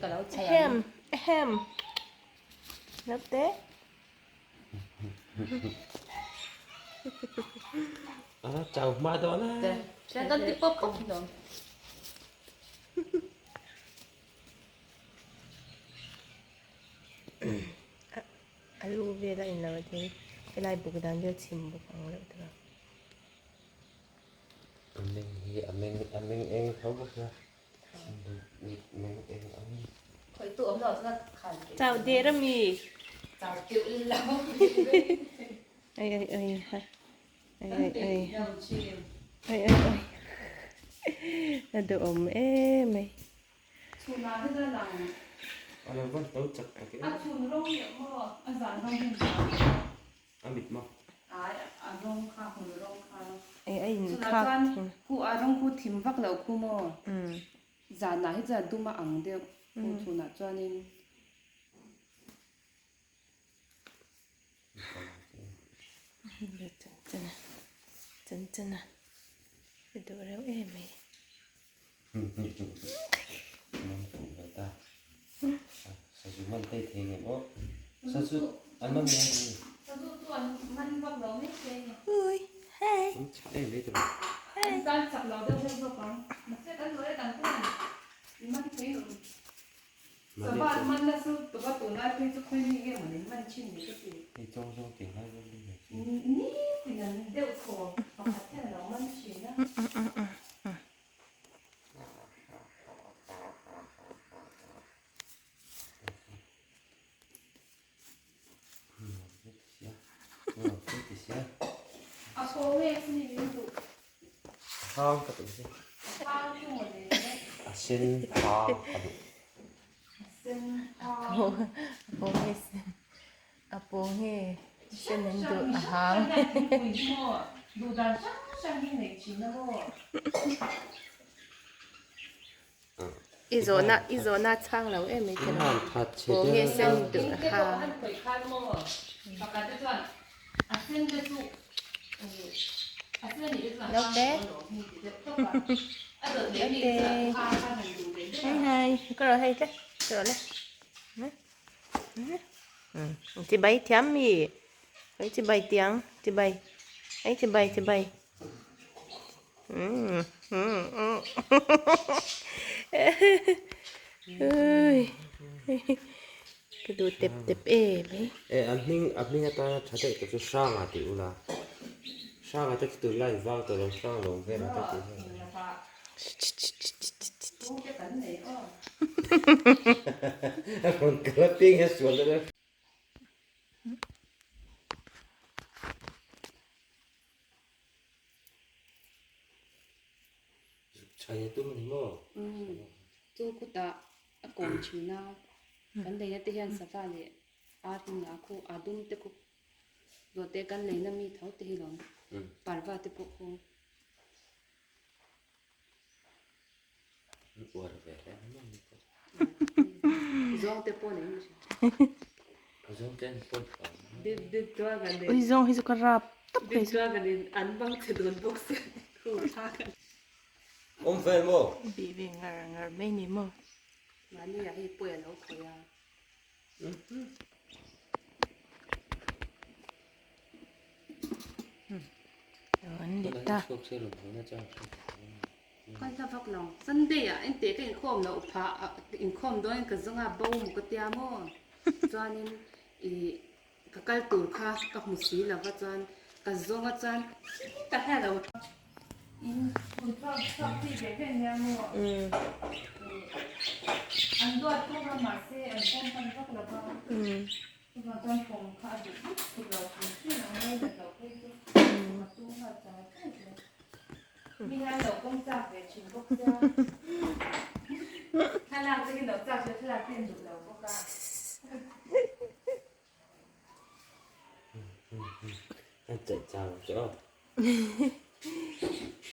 ka lo chhai ang. Ahem ahem Naute. A chau hma dawn a. Chuan kan ti pawp pawp hlawm. A lu vel a inlo a thei helai buk dan vel chhim buk ang reuh te kha. A meng hi a meng a meng eng tho bawk a chhim buk mit meng eng ang. Khawih tu awm lo chuan a khal theih. Chau der a mi. Chau teuh lo. Ai ai ai ha ai ai ai ai ai ai a duhawm em mai. Chhunah hi chuan lang. A lo van to chak tak em. A chhun rawng leh maw a zan rawng hi zan maw. A mit maw. Ai a rawng kha hmul rawng kha. Ei a in Chhunah khak chuan thin. khu a rawng khu thim vak lo khu maw. Zanah hi chuan dum a ang deuh khu chhunah chuanin. Chan chan a chan chan a i duh reuh em mai. Man fuh ve ta. Sazu man te thei ngem aw. Sazu an man ngai ni. Sazu chu an man vak lo mai se ni. Ui hey. An chak em mai tawh. An tan chak lo deuh deuh zawk ang. Mahse kan duh e dan chuan i man thei lo. Sava an man na chu tuva tunlai phei chu khawi mi nge maw nin man thin ni ka ti. Hei chawng zawng tih ngai dawn ding mai chu. Ni tin an deuh thaw pakhat hian a lo man thin a. A paw nge chu ni min duh. A hang ka duh si. A hang chu maw le. A sen hang ka duh. A sen hang. A paw nge sen. A paw nge sen an duh a hang. Duh dan hrang hrang hi nei thin a maw. I zawhna i zawhna a chhang lo em mai thei lo. Paw nge sen duh a hang. Naute Naute Hi hi ka rawh hei tle ka rawh le Chibai thiam mi chibai tiang chibai ei chibai chibai. Ka duh tep tep em mai. E a hming a hming atana tha deuh te chu hranga tih ula hranga te chu tunlai in vang tawh lo hrang lo vel ang te tih hian a rawn kal apiang hian sual deuh deuh. Chhai a tum a ni maw? Umm, chu kutah a kawm thin a, kan leina te hian sava leh ar hi nia khu a dum te khu zawh te kan leina mi tho te hi lawm parva te pawh khu. Uar ve hle mai ni pawh. Zawng te pawh nei mi hria. Zawng te an pawn pah. Ui zawng hi chu ka rap tawp mai. Awm vel maw? Bih ve ngar ngar mai ni maw? Mahni ah hei pawi a lo khawih a. An leh ta. Khawi hla vak lo. Sunday ah engte ka inkhawm loh phah inkhawm dawn ka zawnga bo mu ka tia maw? Chuanin ih Ka kal tur kha ka hmu si lo va chuan ka zawng a chuan ka hre lo. In hun chhuak chhuak chi ve ve nia maw? An duat tawk a mahse an pawm hman vak lo va. Chuvang chuan pawm kha a duh vak thut lo hrim hrim ang mai dat lo phei chu a tum nghal char char zel. Mi hian lo pawm chak ve thin bawk sia. Thlalak te hi lo chak ve thlalak te an duh lo bawk a. An chạy chào cho.